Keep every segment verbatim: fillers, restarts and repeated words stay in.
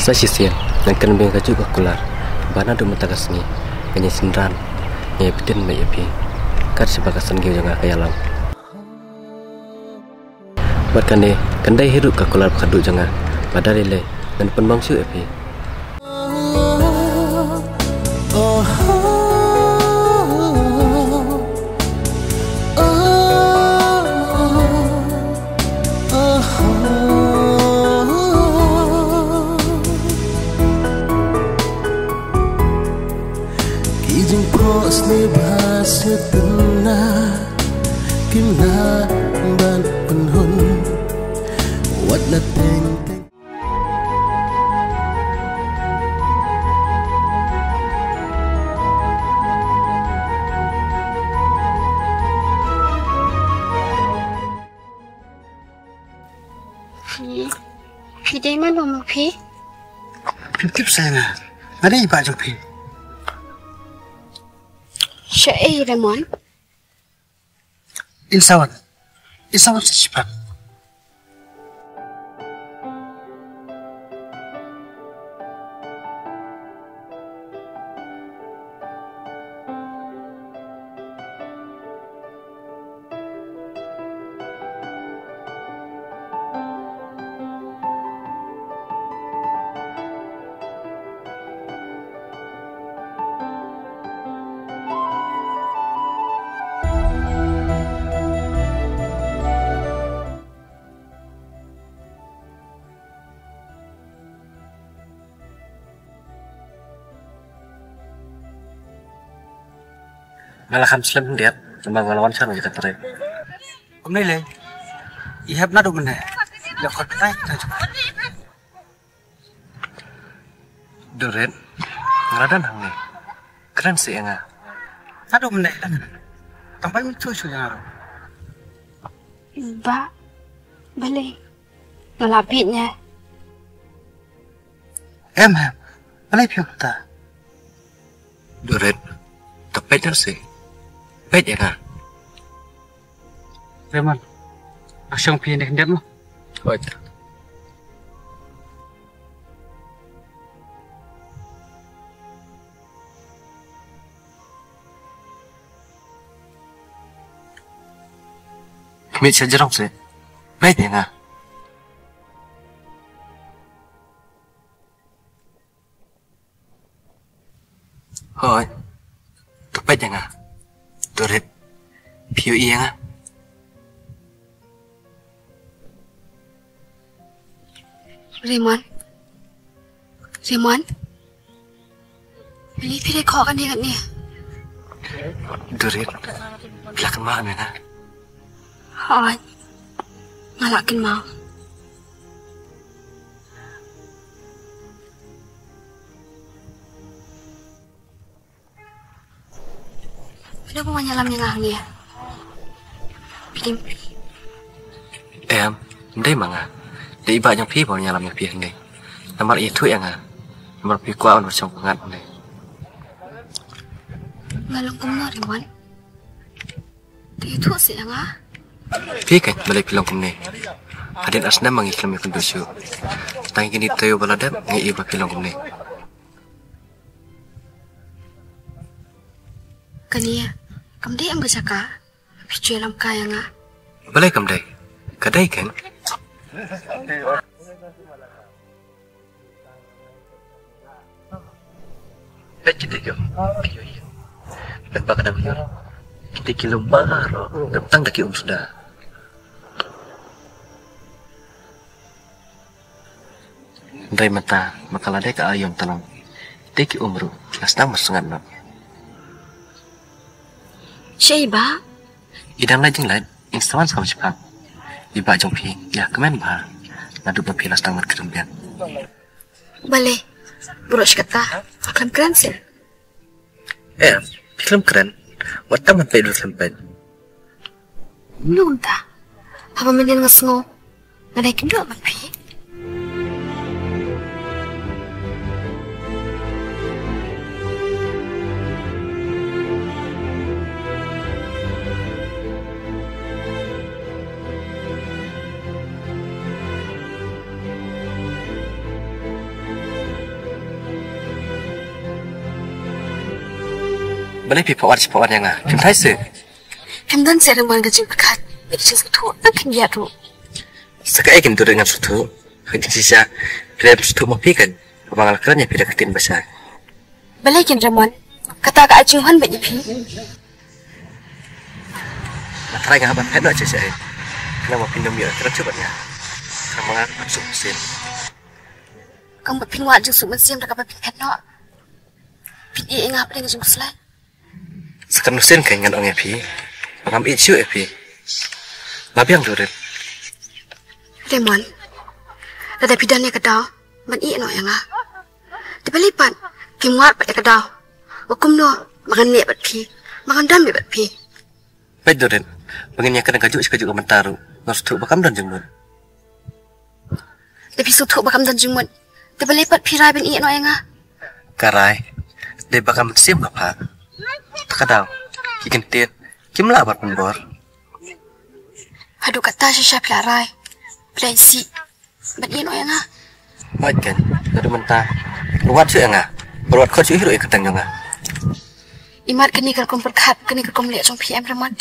Sa shisien ngan kren beiñ ïa kajuh ka kular ba naduh mynta ka sngi ngan ïa synran, ngan ïa btin beit ïa phi kat shaba ka san kiew jong nga ka ïalam. Bad kane kan dei hi ruh ka kular ba khadduh jong nga ba da lei lei ngan pynbam shuh ïa phi. Ki jingphohsniew bha sngewtynnat kim lah ban pynhun. Wat la teng teng. Phi, phi dei mano mo phi? Phim tip shuh ïa nga. Nga dei i bah jong phi. Shaei Raymond? In sa wan. In sa wan sa shipat. Nga la kham slem khyndiat namar nga la wan sha ka trei. Kumne lei. I hep naduh mynne. Ïa khot mynne. Dorit, nga la don hangne. Kren seh ïa nga. Naduh mynne. Tang ban mynta shu ïa nga. Bah, balei? Nga la bieit ne? Em, em. Balei phi ong kumta? Dorit, to peit noh seh. Peit ïa nga. Raymond, nga shong phi ne khyndiat mo. Hooid. Khmih sha jrong seh. Peit ïa nga. Hooid. To peit ïa nga. Dorit. Phi ïohi ïa nga. Raymond. Raymond. Balei phi dei khoh kane kane? Dorit. Phi la kynmaw ïa nga? Hooid. Nga la kynmaw. Phi dei ba wan ïalam ïa nga hangne? Phi dei? Em, ym dei ma nga. Dei i bah jong phi ba wan ïalam ïa phi hangne. Namar i ïathuh ïa nga. Namar phi kwah ban shong pyngngad hangne. Nga long kumno Raymond? Te ïathuh seh ïa nga. Phi kein balei phi long kumne? Hadien ar snem ma ngi khlem ïakynduh shuh. Tang ïa kine ki taïew ba la dep ngi i ba phi long kumne. Kane kam dei em ka jaka phi ju ïalam kai ïa nga. Balei kam dei? Ka dei kein. Peit kita ki, ki ïohi. Lem bad ka dang ïohi. Kita ki lum baroh. Dep tang da ki um suda. Hynrei mynta ma ka la dei ka aïom talang. Te ki um ruh ki la sdang ban sngap noh. Shaei bah? I dang leit jingleit, in sa wan sa kam shipang. I bah jong phi ïa kmen bha naduh ba phi la sdang ban kren biang. Balei? Baroh shi katta phi khlem kren seh. Em, phi khlem kren. Wat tang ban peit ruh khlem peit. Nungta haba mynnin nga sngew nga dei kynduh bad phi. Balei phi pyrkhat, pyrkhat ïa nga? Phim thait seh. Phim don seh Raymond ka jingpyrkhat, ka jingsngewthuh, tang khyndiat ruh. Sa kaei kin duh re ngan sngewthuh? Ka jingshisha, phi sngewthuh ma phi kan. Ba nga la kren ïa phi da ka ktien ba shai. Balei kin Raymond? Kata ka ai jinghun beit ïa phi. Nga tharai nga hap ban phet noh shisha. Khnang ba phin ym ïoh kren shuh bad nga. Khnang ba nga hap suk mynsiem. Kam ba phin wad jingsuk mynsiem da kaba phin phet noh. Phin ïeh ïa nga hapdeng ka jingkhuslai. Sa katno sien kein ngan ong ïa phi ba ngam ïeit shuh ïa phi. La biang Dorin. Raymond, lada phi don ïa ka daw ban ïeh noh ïa nga, te balei pat phim wad pat ïa ka daw? Ba kumno ba ngan neh bad phi, ba ngan don beit bad phi? Peit Dorin, ba ngin ïakren kajuh shi kajuh ka mynta ruh, nga sngewthuh ba kam don jingmut. Te phi sngewthuh ba kam don jingmut, te balei pat phi rai ban ïeh noh ïa nga? Ka rai dei ba ka mynsiem ka phah. Ta ka daw, ki kyntien kim lah ban pynbor. Haduh katta shisha phi la rai, phi la isih ban ïeh noh ïa nga? Hooid keiñ, naduh mynta pyrwat shuh ïa nga, pyrwat khot shuh hi ruh ïa ka kyrteng jong nga. Imat kane ka rukom pyrkhat, kane ka rukom leh jong phi em Raymond.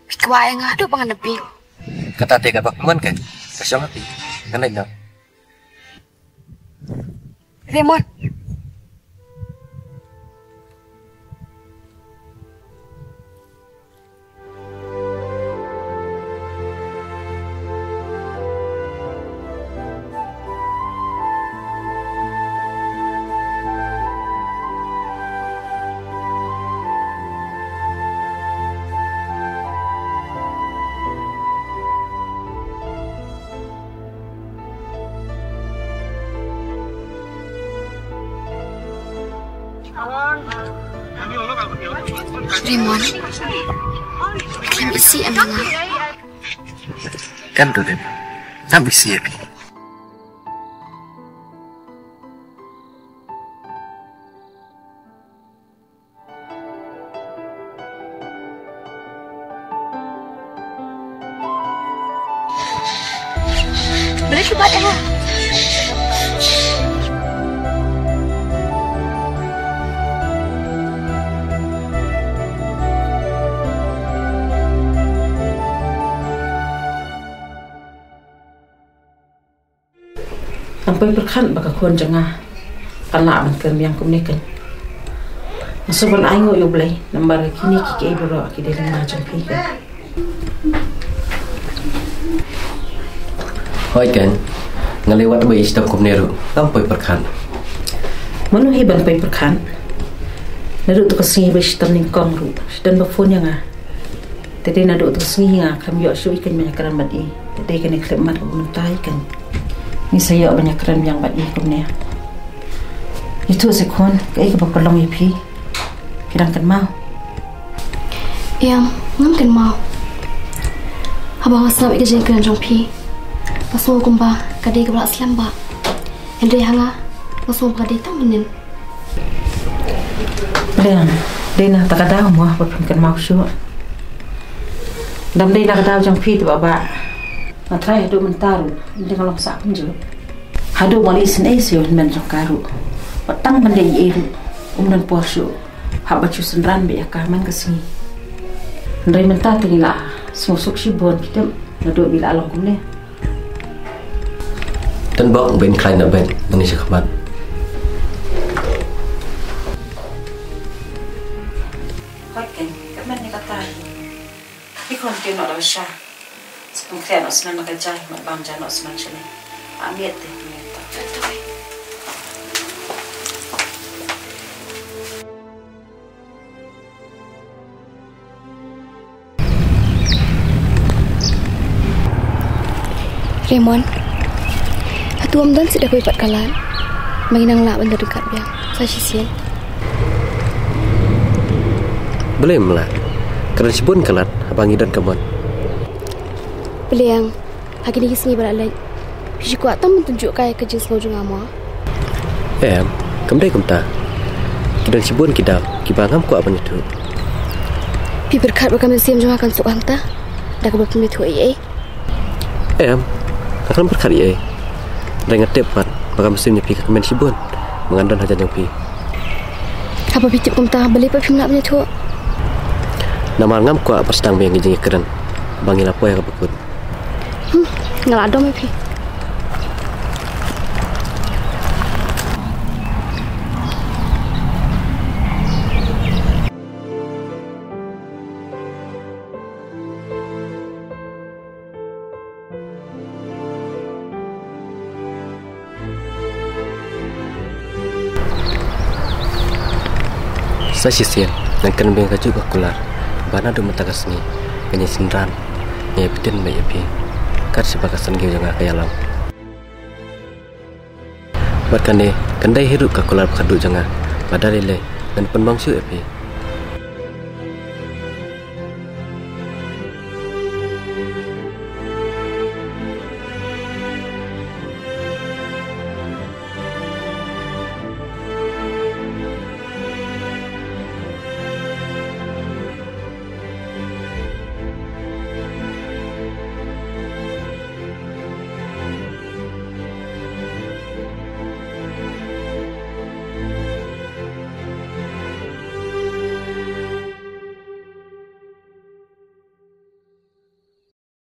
Phi kwah ïa nga haduh ba ngan da bieit. Kata te kaba phi mon keiñ, ka shong ha phi. Ngan leit noh. Raymond. Raymond, phim isih em ïa nga? Em Dorin, ngam isih ïa phi. Boleh cuba tengok. Ngam poi pyrkhat ba ka khun jong nga kan lah ban kren biang kumne keiñ. Nga sngewbha ban ainguh ïa U Blei namar kine kiei kiei baroh ki dei lyngba jong phi keiñ. Hooid keiñ, nga leh wat ba i shitom kumne ruh ngam poi pyrkhat. Mano hi ban poi pyrkhat? Naduh tu ka sngi ba i shitom nyngkong ruh shi don ba phone ïa nga. Te dei naduh tu ka sngi nga khlem ïoh shuh ïa kane ban ïakren bad i. Te dei kane khlem mat kaba mynta ïa kane. Ngi sa ïoh ban ïakren biang bad i kumne. Ïathuh seh khun, kaei kaba pynlong ïa phi? Phi dang kynmaw? Ïa, ngam kynmaw. Haba nga sngap ïa ka jingkren jong phi, nga sngew kumba ka dei kaba la slem bha. Hynrei ha nga, nga sngew ba ka dei tang mynnin. Pliang, dei na kata ka daw mo ba phim kynmaw shuh. Dang dei na ka daw jong phi te Bah Bah. Nga trai haduh mynta ruh, ym dei nga long sah kumjuh. Haduh ba ngi isynei sha u hynmen jong ka ruh. Wat tang ban dei ei ei ruh, um don por shuh. Hap ban shu synran beit ïa ka man ka sngi. Hynrei mynta te ngi la sngewsuk shibun ki tip naduh ba i la long kumne. Tang bok ban khlaiñ na bed ngan ïa sha khmat. Hooid keiñ, ka met ne kata. Ki khun ki noh da ka sha. Sa pynkhreh noh snem na ka jai, mat bam ja noh snem shane. A miet te, miet ta. Raymond, hato ym don shuh da kawei pat ka lad ba ngin nang lah ban da ryngkat biang sa shisien? Balei ym lah? Ka don shibun ka lad haba ngi don ka mon. Pliang, ha kine ki sngi ba la leit, phi shu kwah tang ban tynjuh kai ka jingsngew jong nga mo? Em, kam dei kumta. Ki don shibun ki daw kiba ngam kwah ban ïathuh. Phi pyrkhat ba ka mynsiem jong nga kan suk hangta da kaba phim ïathuh ei ei? Em, nga khlem pyrkhat ei ei. Hynrei nga tip pat ba ka mynsiem jong phi ka kmen shibun ba ngan don hajan jong phi. Haba phi tip kumta, balei pat phim lah ban ïathuh? Namar ngam kwah ban sdang biang ïa ki jingïakren ba ngi la poi ha kaba kut. Hmm, nga la dom ïa phi. Sa shisien, ngan kren biang kajuh ka kular ba naduh mynta ka sngi ngan ïa synran, ngan ïa btin beit ïa phi kat shaba ka san kiew jong nga ka ïalam. Bad kane kan dei hi ruh ka kular ba khatduh jong nga, ba da lei lei ngan pynbang shuh ïa phi.